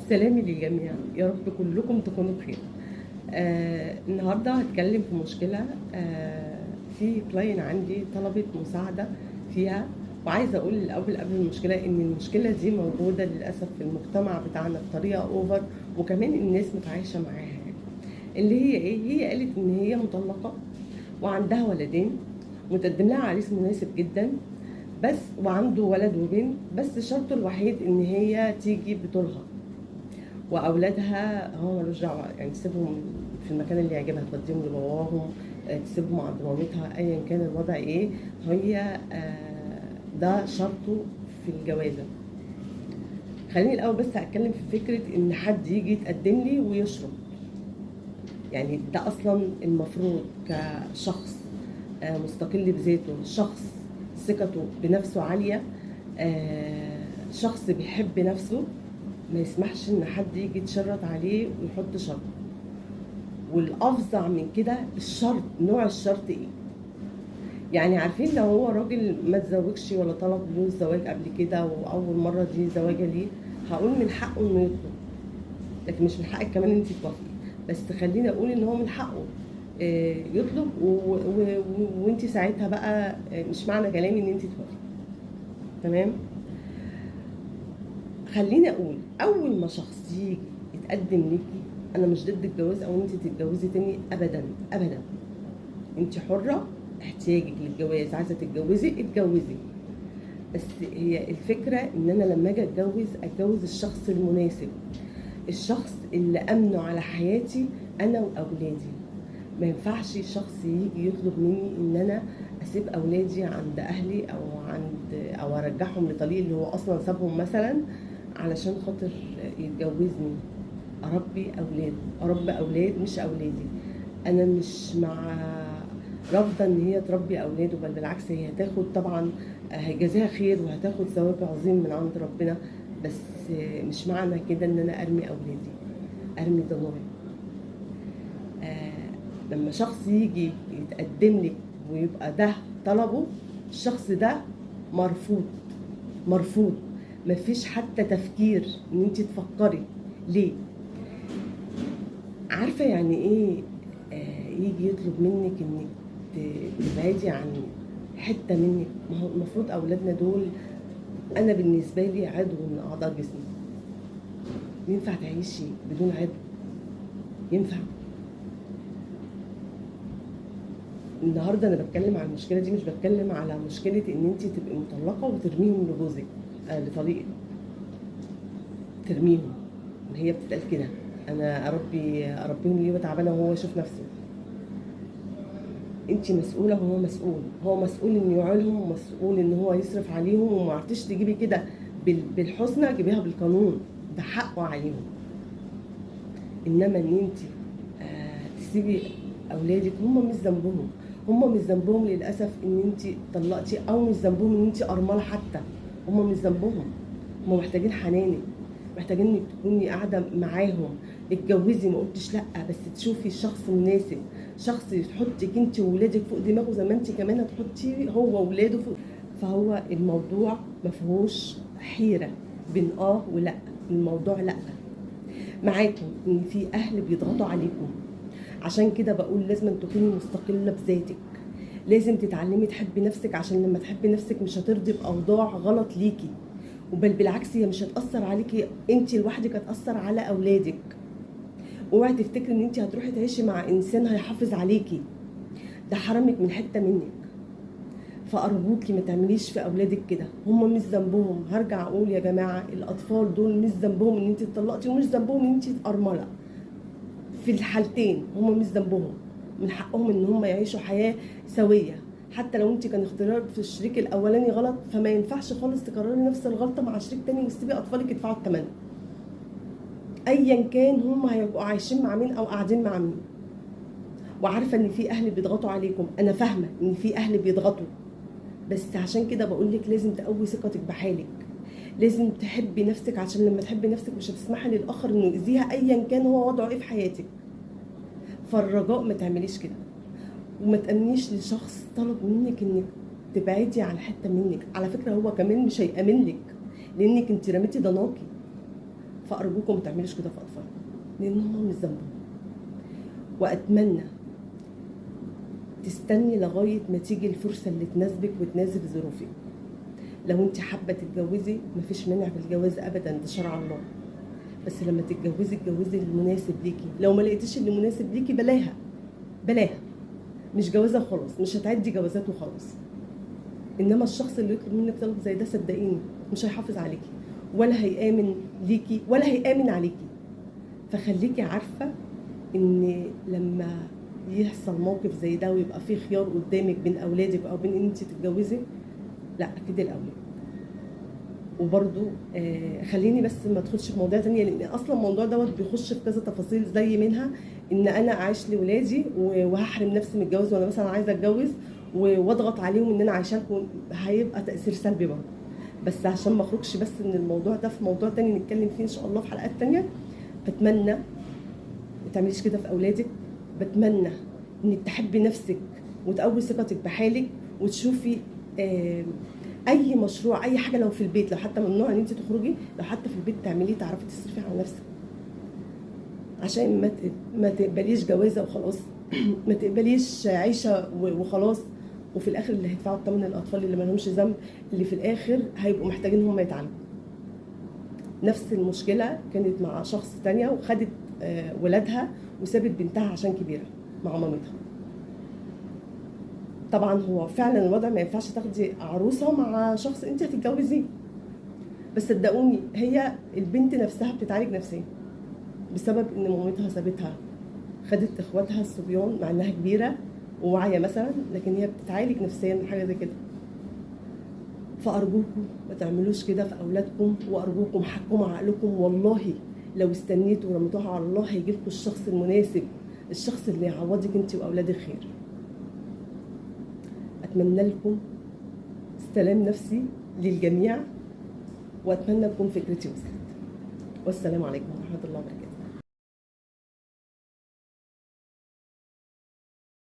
سلامي للجميع، يا رب كلكم تكونوا بخير. النهارده هتكلم في مشكلة. في client عندي طلبت مساعدة فيها، وعايزه اقول الاول قبل المشكلة ان المشكلة دي موجودة للاسف في المجتمع بتاعنا بطريقة over، وكمان الناس متعايشه معاها. يعني اللي هي ايه؟ هي قالت ان هي مطلقه وعندها ولدين، متقدم لها عريس مناسب جدا بس، وعنده ولد وبنت، بس شرطه الوحيد ان هي تيجي بطولها واولادها هو ملوش دعوه، يعني تسيبهم في المكان اللي يعجبها، توديهم لباباهم، تسيبهم عند مامتها، ايا كان الوضع ايه، هي ده شرطه في الجوازه. خليني الاول بس اتكلم في فكرة ان حد يجي يتقدم لي ويشرط، يعني ده اصلا المفروض كشخص مستقل بذاته، شخص ثقته بنفسه عالية، شخص بيحب نفسه، ما يسمحش ان حد يجي يتشرط عليه ويحط شرط. والافظع من كده الشرط، نوع الشرط ايه؟ يعني عارفين لو هو راجل ما تزوجش ولا طلب له الزواج قبل كده واول مرة دي زواجه ليه، هقول من حقه انه يطلب، لكن مش من حقك كمان انت توافقي. بس خليني اقول ان هو من حقه يطلب، وانت ساعتها بقى مش معنى كلامي ان انت توافقي. تمام؟ خليني اقول اول ما شخص يجي يتقدم ليكي، انا مش ضد الجواز او انت تتجوزي تاني ابدا ابدا، انت حره، احتياجك للجواز، عايزه تتجوزي اتجوزي، بس هي الفكرة ان انا لما اجي اتجوز، اتجوز الشخص المناسب، الشخص اللي امنه على حياتي انا واولادي. ما ينفعش شخص يجي يطلب مني ان انا اسيب اولادي عند اهلي او ارجعهم لطليق اللي هو اصلا سابهم مثلا علشان خاطر يتجوزني. اربي اولاده، اربي اولاد مش اولادي. انا مش مع رافضه ان هي تربي اولاده، بل بالعكس هي هتاخد طبعا، هيجازيها خير وهتاخد ثواب عظيم من عند ربنا، بس مش معنى كده ان انا ارمي اولادي، ارمي ضناي. لما شخص يجي يتقدم لك ويبقى ده طلبه، الشخص ده مرفوض، مرفوض، مفيش حتى تفكير ان انت تفكري ليه. عارفه يعني ايه يجي يطلب منك انك تبعدي عن حتة منك؟ ما هو المفروض اولادنا دول انا بالنسبة لي عضو من اعضاء جسمي. ينفع تعيشي بدون عضو؟ ينفع؟ النهارده انا بتكلم على المشكلة دي، مش بتكلم على مشكلة ان انت تبقي مطلقه وترميهم لجوزك، لطليقك، ترميهم. هي بتتقال كده، انا اربيهم ليه وتعبانه وهو يشوف نفسه. انت مسؤولة وهو مسؤول، هو مسؤول انه يعيلهم ومسؤول ان هو يصرف عليهم، وما عرفتيش تجيبي كده بالحسنى، جيبيها بالقانون، ده حقه عليهم. انما ان انت تسيبي اولادك، هم مش ذنبهم، هم مش ذنبهم للاسف ان انت طلقتي، او مش ذنبهم ان انت ارملة حتى، هم مش ذنبهم، هم محتاجين حنانك، محتاجين انك تكوني قاعدة معاهم. اتجوزي، ما قلتش لا، بس تشوفي شخص مناسب، شخص تحطك انت وولادك فوق دماغه زي ما انت كمان هتحطي هو وولاده فوق. فهو الموضوع ما فيهوش حيره بين ولا، الموضوع لا. معاكم ان في اهل بيضغطوا عليكم، عشان كده بقول لازم تكوني مستقلة بذاتك، لازم تتعلمي تحبي نفسك، عشان لما تحبي نفسك مش هترضي باوضاع غلط ليكي، وبل بالعكس هي مش هتاثر عليكي انت لوحدك، هتاثر على اولادك. اوعي تفتكري ان انت هتروحي تعيشي مع انسان هيحافظ عليكي، ده حرمك من حتة منك. فارجوكي ما تعمليش في اولادك كده، هم مش ذنبهم. هرجع اقول يا جماعة الاطفال دول مش ذنبهم ان انت اتطلقتي، ومش ذنبهم ان انت ارملة، في الحالتين هم مش ذنبهم، من حقهم ان هم يعيشوا حياة سويه. حتى لو انت كان اختيارك في الشريك الاولاني غلط، فما ينفعش خالص تكرري نفس الغلطة مع شريك تاني وتسيبي اطفالك يدفعوا الثمن. ايا كان هم هيبقوا عايشين مع مين او قاعدين مع مين. وعارفه ان في اهل بيضغطوا عليكم، انا فاهمه ان في اهل بيضغطوا، بس عشان كده بقول لك لازم تقوي ثقتك بحالك، لازم تحبي نفسك، عشان لما تحبي نفسك مش هتسمحي للاخر انه يأذيها ايا كان هو وضعه ايه في حياتك. فالرجاء ما تعمليش كده، وما تأمنيش لشخص طلب منك انك تبعدي عن حتة منك. على فكرة هو كمان مش هيأمن لك، لانك انت رميتي ضناكي. فارجوكم ما تعملوش كده في اطفالكم، لان هم مش ذنبهم. واتمنى تستني لغاية ما تيجي الفرصة اللي تناسبك وتناسب ظروفك. لو انت حابة تتجوزي مفيش مانع في الجواز ابدا، ده شرع الله، بس لما تتجوزي اتجوزي المناسب ليكي. لو ما لقيتيش اللي مناسب ليكي بلاها، بلاها، مش جوازه وخلاص، مش هتعدي جوازات وخلاص. انما الشخص اللي يطلب منك طلب زي ده صدقيني مش هيحافظ عليكي، ولا هيامن ليكي، ولا هيامن عليكي. فخليكي عارفه ان لما يحصل موقف زي ده ويبقى فيه خيار قدامك بين اولادك او بين ان انت تتجوزي، لا اكيد الاولاد. وبرده خليني بس ما ادخلش في مواضيع تانية، لان اصلا الموضوع دوت بيخش في كذا تفاصيل، زي منها ان انا عايش لولادي وهحرم نفسي من الجواز، وانا مثلا عايزه اتجوز واضغط عليهم ان انا عايشه لكم، هيبقى تاثير سلبي برضه. بس عشان ما اخرجش بس من الموضوع ده في موضوع تاني نتكلم فيه ان شاء الله في حلقات تانية. بتمنى ما تعمليش كده في اولادك، بتمنى انك تحبي نفسك وتقوي ثقتك بحالك، وتشوفي اي مشروع، اي حاجة، لو في البيت، لو حتى ممنوع ان انت تخرجي، لو حتى في البيت تعمليه، تعرفي تصرفي على نفسك، عشان ما تقبليش جوازه وخلاص، ما تقبليش عيشه وخلاص، وفي الاخر اللي هيدفعوا الثمن الاطفال اللي ما لهمش ذنب، اللي في الاخر هيبقوا محتاجين هم يتعالجوا. نفس المشكلة كانت مع شخص تانية، وخدت ولادها وسابت بنتها عشان كبيرة مع مامتها. طبعا هو فعلا الوضع ما ينفعش تاخدي عروسه مع شخص انت هتتجوزيه، بس صدقوني هي البنت نفسها بتتعالج نفسيا بسبب ان مامتها سابتها، خدت اخواتها الصبيان مع انها كبيرة وواعيه مثلا، لكن هي بتتعالج نفسيا من حاجة زي كده. فارجوكم ما تعملوش كده في اولادكم، وارجوكم حكموا عقلكم. والله لو استنيتوا ورميتوها على الله هيجيلكم الشخص المناسب، الشخص اللي يعوضك انت واولادك خير. اتمنى لكم سلام نفسي للجميع، واتمنى تكون فكرتي وصلت. والسلام عليكم ورحمة الله وبركاته.